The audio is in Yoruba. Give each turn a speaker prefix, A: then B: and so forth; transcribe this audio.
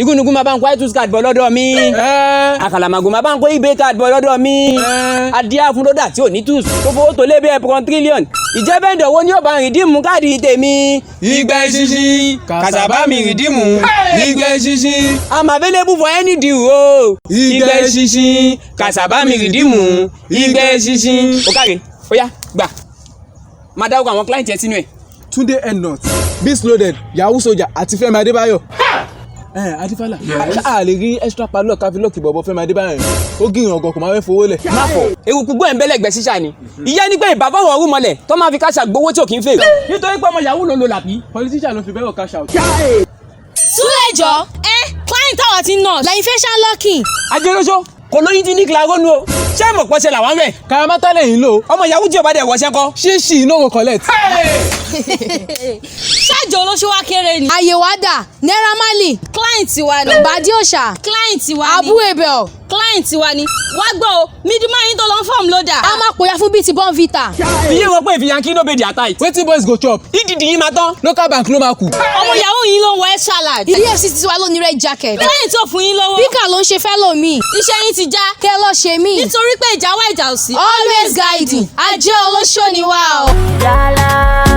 A: Igúnnugún máa bá ń kó iTunes card bọ̀ lọ́dọ̀ mi. Àkàlàmàgò máa bá ń kó eBay card bọ̀ lọ́dọ̀ mi. Adíá fún lódà tí ò ní tools tó fowó tó lé bí ẹ̀pọ̀n trillion. Ìjẹ́ vendor wo ni ó bá ń redeem card tèmi?
B: Ìgbẹ́ ṣíṣí, kàṣàbá mi redeem. Ìgbẹ́ ṣíṣí.
A: I'm available for any deal o.
B: Ìgbẹ́ ṣíṣí, kàṣàbá mi redeem. Ìgbẹ́ ṣíṣí.
A: Ó káre, ó yá, gbà. Máa dárúkọ àwọn client yẹn sínú ẹ̀.
B: Túndé Ednut, Beast Loaded, Yahoo Soldier àti Fẹ́mi Adébáyọ̀. Ẹ Adífálà, a lè rí extra padlock ká fi lock bọ̀bọ̀ Fẹ́mi Adébáyọ̀ yẹn. Ó gìyàn ọgọ, kò máa fẹ́ fowó lẹ̀.
A: Má fọ eruku gbọ́ ẹ̀ ń bẹ́lẹ̀ gbẹ́ sísà ni. Ìyá ni pé ìbáfọwọ́ ọrú mọ́lẹ̀ tó máa fi káṣà gbowó tí ò kí ń fèrè. Nítorí pé ọmọ yahoo ló ń lo làpí.
B: Politician ló fi bẹ́rọ̀ cash out.
C: Súlẹ̀jọ́.
D: Ẹ client táwa ti ń nurse.
C: Lẹ́yìn facial locking.
A: Ajẹ́rọ́ṣọ́ kò lóyún tí ní kílárónú o. Ṣé mọ̀ pọ́ṣẹ́ làwọn rẹ̀?
B: Karamata lẹ́yìn lò.
A: Ọmọ yahoo tí ò bá dẹ̀ wọṣẹ́ kọ́.
B: Ṣíṣì no go collect.
D: Ṣáàjọ olóṣó wa kéré ni.
C: Àyè wá dà, Naira Marley.
D: Client wa ni.
C: Bàdí Òòṣà.
D: Client wa ni.
C: Abu Ebel.
D: Client wa ni. Wá gbọ́ o, middleman yín tó lọ ń form loader.
C: A máa pòyà fún bíi ti Bonvita.
A: Fi yé wọn pé if Yankee no be their type.
B: Wetin boys go chop?
A: Ìdìdì yín máa tán.
B: Local bank ló máa kù.
D: Ọmọ yahoo yín ló ń wọ extra large.
C: Ìdí EFCC tiwa ló ní red jacket.
D: Client tó fún yín lówó.
C: Píkà ló ń ṣe fẹ́lò mi.
D: Iṣẹ́ yín ti já.
C: Kẹ́ lọ ṣe mí.
D: Nítorí pé ìjà wá, ìjà ò sí.
C: Always guiding, ajé olóṣó ni wá o.
E: Yàrá.